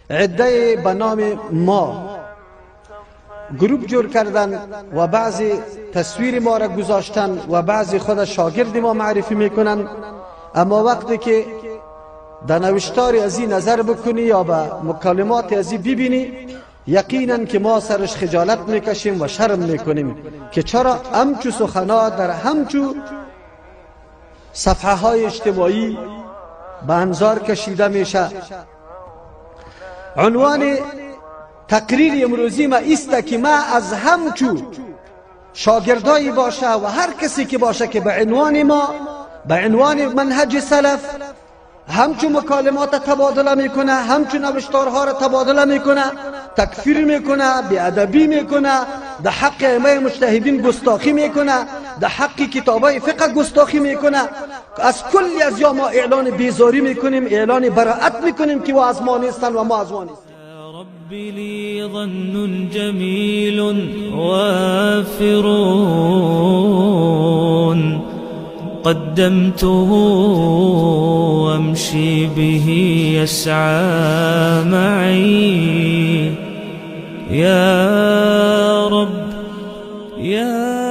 عده به نام ما گروپ جور کردن و بعضی تصویر ما را گذاشتن و بعضی خود شاگرد ما معرفی میکنن. اما وقتی که در نوشتار از این نظر بکنی یا به مکالمات از این ببینی، یقینا که ما سرش خجالت میکشیم و شرم میکنیم که چرا همچو سخنا در همچو صفحه های اجتماعی به انظار کشیده میشه. عنوان تقریر امروزی ما است که ما از همچو شاگردایی باشه و هر کسی که باشه که به عنوان ما، به عنوان منهج سلف، همچو مکالمات تبادله میکنه، همچو نوشتارها را تبادله میکنه، تکفیر میکنه، بیادبی میکنه، در حق ائمه مجتهدین گستاخی میکنه، در حق کتابای فقه گستاخی میکنه، از کلی از یا ما اعلان بیزاری میکنیم، اعلان براعت میکنیم که و از ما نیستن و ما از ما نیستیم. رب لي ظن جميل وافر قدمته وامشي به يسعى معي يا رب يا